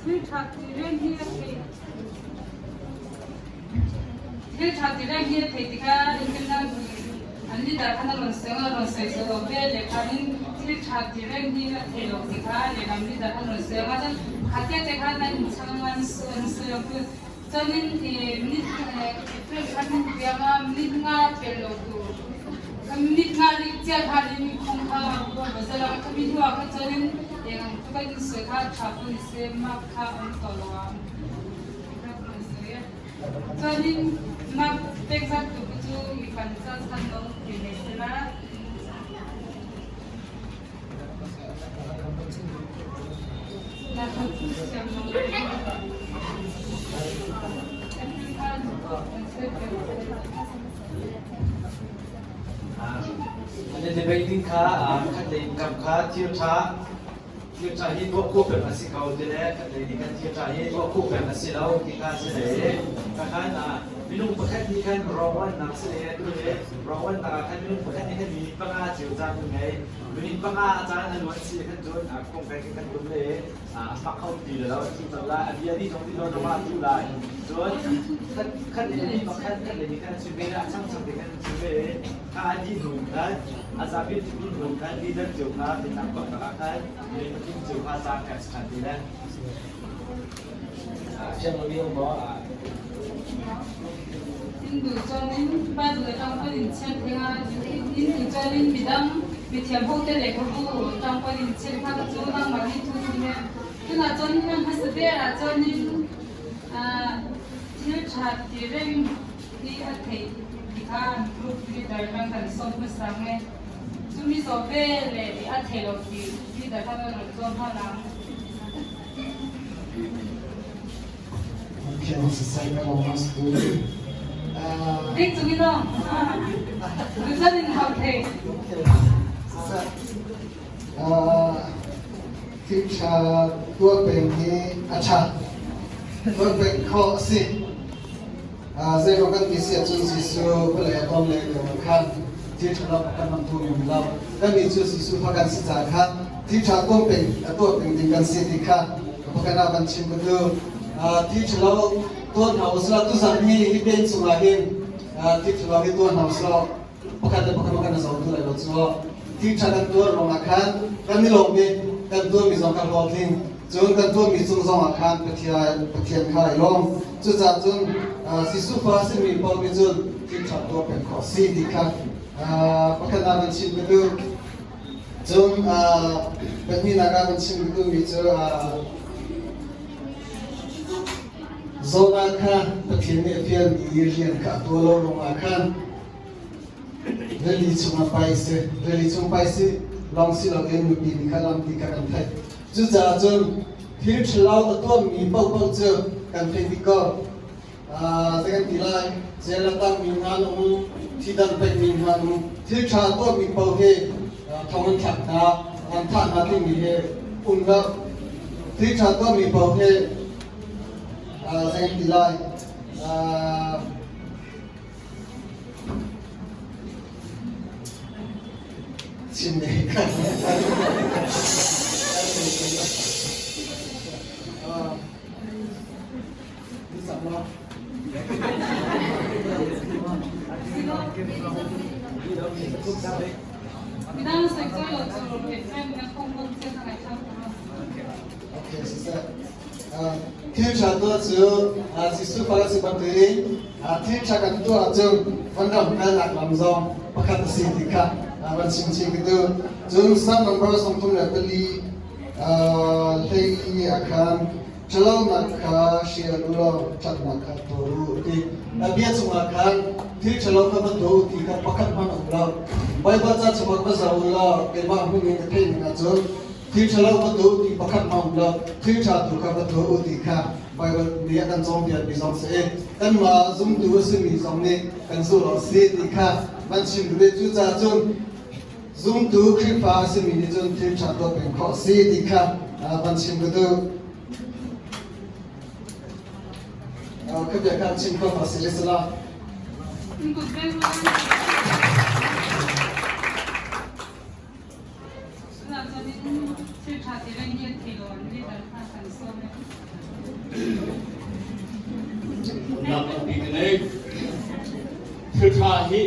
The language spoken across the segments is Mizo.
Thil tha ti reng hi a theih. Thil tha ti reng hi a theih tikah engtin an leader khan a rawn sawi ang a, rawn sawi zawh lo vel leh khanin thil tha ti reng hi a theih loh ti kha lehlam leader khan rawn sawi ang a, chuan khatia te khan an inchhang ang a, an sawi ang chu. Chuanin minute April khan min piang a, minute nga pel lo tur ka minute nga rik chiah khanin khawng kha a rawn va zel a, khami hnuah kha chuanin eng ang chu kan insawi kha tha pawh ni se mark kha a awm tawh lo ang tih kha ka rawn sawi a. Chuanin mark pek zat tur te chu i kan zat khan lo thei mai se la. An debate ding kha khatlei kam kha thil ṭha thil ṭha hi tuah khawh peng a si ko ti le khatlei nih khan thil ṭha hi tuah khawh peng a si lo ti kha a si le i khan minung pakhat nih khan rawngwannak si le atu le rawngwannak ah khan minung pakhat nih khan minute panga cio caan an ngei. Minute panga a caan a luan si khan cun kongkai khi kan tum le a fak kho ti lo a thi cang lai a bia dih zong ti lo zong ah tu lai cun khat khat le mi pakhat khat le mi khan chim ve a chang chang te khan chim ve kha a dih hnu khan a zapi chim dih hnu khan leader cio kha biatlang tuah tak ah khan mi pathum cio kha caan kan si than ti le fiang lo mi um maw? In duh chuanin Bible atang pawn in chhiat theng a, in duh chuanin midang mithiam hote lehkhabu atang pawn in chhiat kha chu nangmahni thu thum e. Tunah chuanin hman hmasa berah chuanin thil tha ti reng hi a theih ti kha an group leader atang kan sawm hmasa ang e. Chumi zawh veleh a theih loh tih leader khan a rawn zawm nghal ang. Dik chungin aw. Luzon in hau thei. Thil ṭha tuah peng hi a ṭha. Tuah peng khawh a si. Zeiruang kan ti si ahcun Jesuh vawlei a ton le lio khan thil ṭha lo kan hmang tu mi lo. Kannih cu Jesuh fa kan si caah khan thil ṭha tuah peng a tuah peng ding kan si ti kha pakhat ah kan chim ka duh. Thil ṭha lo tuah hna usih tuzan hi hi pen chungah hin thil ṭha lo hi tuah hna usih pakhat le pakhat kan zo tu lai lo cu thil ṭha kan tuah ruangah khan kan i lawm i kan tuahmi zong kan hlawhtling. Cun kan tuahmi cung zongah khan Pathian Pathian kha ai lawm. Cucaah cun Jesuh fa a simi paoh nih cun thil ṭha tuah peng khawh a si ti kha pakhat ah van chim ka duh. Cun pahnihnak ah van chim ka duhmi cu Jonah kha Pathian nih a fialmi rian kha a tuah lo ruangah khan rili chungah pai a si. Rili chung pai si lawng si loin mipi nih kha lam ti kha kan theih. Cucaah cun thil ṭhalo a tuahmi paohpaoh cu kan theih dih ko. Zei kan ti lai? Jail a tangmi hna an um, thidang pekmi hna an um. Thil ṭha a tuahmi paoh hi thong an thlak hna, an thah hna timi hi um lo. Thil ṭha tuahmi paoh hi zei kan ti lai? Chim ne. Midang sawi lo chu Ephraim na phung bawk che ka ngaithla Okay, siseh. Thil ṭha tuah cu Jesuh fa si bantukin thil ṭha kan tuah ahcun vanram kalnak lam zong pakhat a si ti kha van chim chih ka duh. Cun Psalm number 34 hlei ah khan ṭhalonak kha hrial u law ṭhatnak kha tuah u ti. A bia chungah khan thil ṭhalo kha va tuah u ti kha pakhat hmanh a um lo. Baibal ca chungah va zoh u law keimah hmun in ka theih ning ahcun Thil ṭhalo va tuah u ti pakhat ma um lo, thil ṭha tu kha va tuah u ti kha Baibal nih a kan cawnpiakmi zong si i kanmah zumtu a simi zong nih kan zulh awk a si ti kha van chim duh i cucaah cun zumtu Khrihfa a simi nih cun thil ṭha tuah peng khawh a si ti kha van chim ka duh. Ka bia kha chim khawh a si le si lo. Tunah chuanin thil ṭha ti reng hi a thei lo an leader kha kan sawm e. Nak tampi ka nei. Thil ṭha hi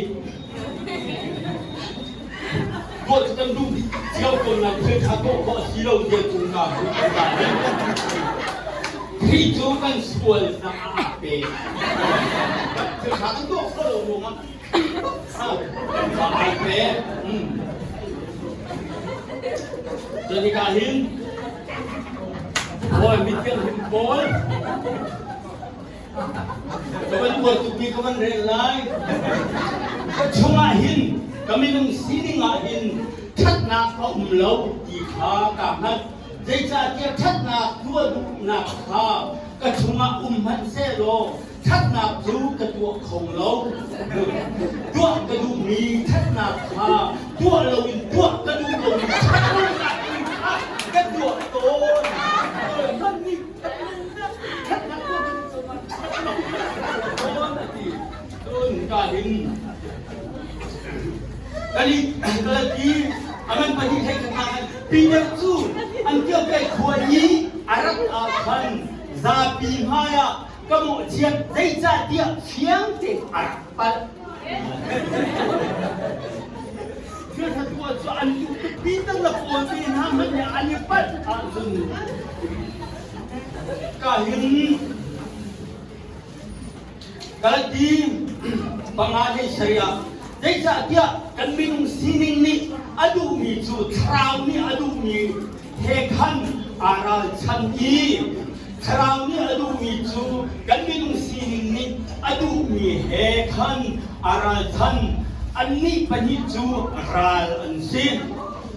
tuah cu kan duh cio ko nain thil ṭha tuah khawh a si lo tiah cung ka hmuh kan ta hi. Khrih cu kan sual caah a pe. Thil ṭha kan tuah khawh lo ruangah Khrih ai pe. Cun hika hin Bawi mithianghlim pawl Ka van uar tukmi ka van rel lai. Ka chungah hin ka minung sining ah hin ṭhatnak a um lo ti kha kaa hngalh. Zeicahtiah ṭhatnak tuah duhnak kha ka chungah um hmanh sehlaw ṭhatnak cu ka tuah kho lo. Tuah ka duhmi ṭhatnak kha tuah loin tuah ka duh lomi ṭhatlonak kha ka tuah tawn. Peter cu Antioch khua i a rat ah khan zapi hmaiah ka mawhchiat zeicahtiah fiang tein a rak palh. Thil ṭha tuah cu an duh tuk. Peter le Paul te hna hmanh nih an i palh ahcun ka hin Galati panga hei sarih zeicahtiah kan minung sining nih a duhmi cu thlarau nih a duhmi he khan aa ralchan i thlarau nih a duhmi cu kan minung sining nih a duhmi he khan aa ralchan. Annih pahnih cu ral an si.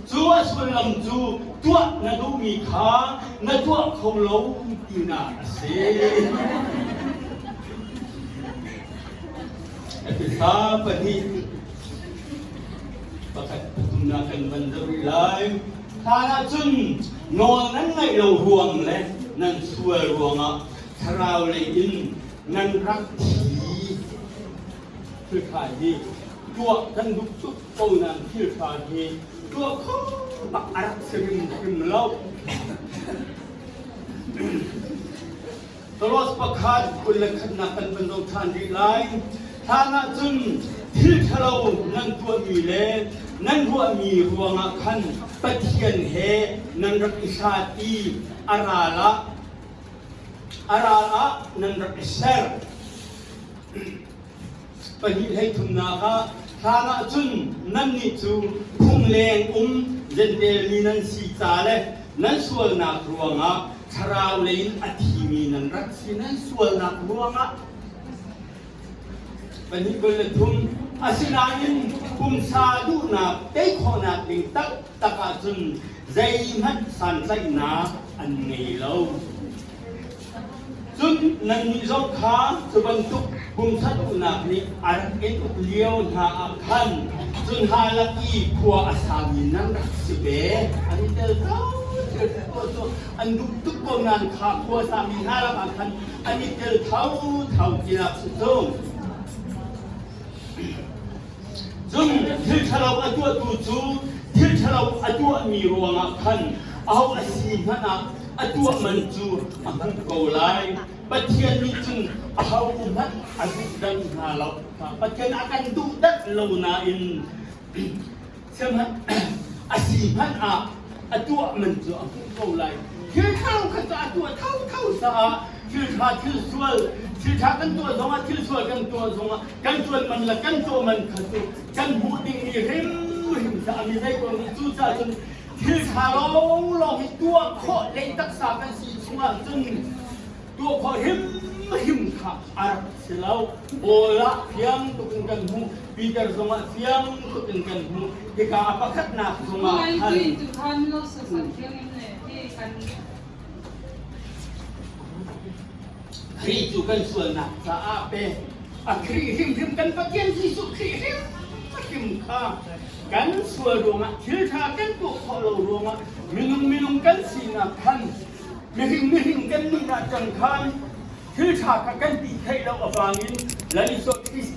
Cu a sullam cu tuah na duhmi kha na tuah kho lo tinak a si. Efesa pahnih pakhat pathumnak kan van zoh rih lai. Hlan ahcun nawl nan ngaih lo ruang le nan sual ruangah thlarau lei in nan rak thi. Thilṭha hi tuah kan duh tuk ko nain thilṭha hi tuah kho bak a rak si hrimhrim lo. Toros pakhat 21nak kan van zoh ṭhan rih lai. Hlan ahcun thil ṭhalo nan tuahmi le nan ruahmi ruangah khan Pathian he nan rak i hlat i a ral ah a ral ah nan rak i ser. Pahnih hlei thumnak ah hlan ahcun nannih cu phungleng um Jentail mi nan si ca le nan sualnak ruangah thlarau lei in a thimi nan rak si. Nan sualnak ruangah 2:23 Asinain pumsa duhnak tei khawhnak ding taktak ahcun zeihmanh santlaihnak an ngei lo. Cun nannih zong kha cu bantuk pumsa duhnak nih a rak in uk lio hna ah khan cun hna lak i khua a sami nan rak si ve. An i tel ko. Thil cu an duh tuk ko nain kha khua sami hna lakah khan an i tel thotho tinak si cu. Cun thil ṭhalo a tuahtu cu thil ṭhalo a tuahmi ruangah khan aho a si hmanh ah a tuah man cu a hmuh ko lai. Pathian nih cun ahohmanh a duhdanh hna lo. Pathian a kan duhdanh lo nain a si hmanh ah a tuah man cu a hmuh ko lai. Thil ṭhalo kha cu a tuah thotho caah thil ṭha thil sual thil ṭha kan tuah zongah thil sual kan tuah zongah kan ṭuan man le kan tuah man kha cu kan hmuh dingmi hrimhrim caah mi zei ko nih cucaah cun thil ṭha lawnglawng hi tuah khawh lei taksa kan si chungah cun tuah khawh hrimhrim kha a rak si lo. Paul ah fiang tuk in kan hmuh, Peter zongah fiang tuk in kan hmuh. Hika a pakhatnak zongah khan Khrih cu kan sualnak caah pe a Khrih hrimhrim kan Pathian Jesuh Khrih hrimhrim kha kan sual ruangah thil ṭha kan tuah khawh lo ruangah minung minung kan sinak khan mihring mihring kan nihnak cang khan thil ṭha kha kan ti theih lo avangin Lal Isua Krista.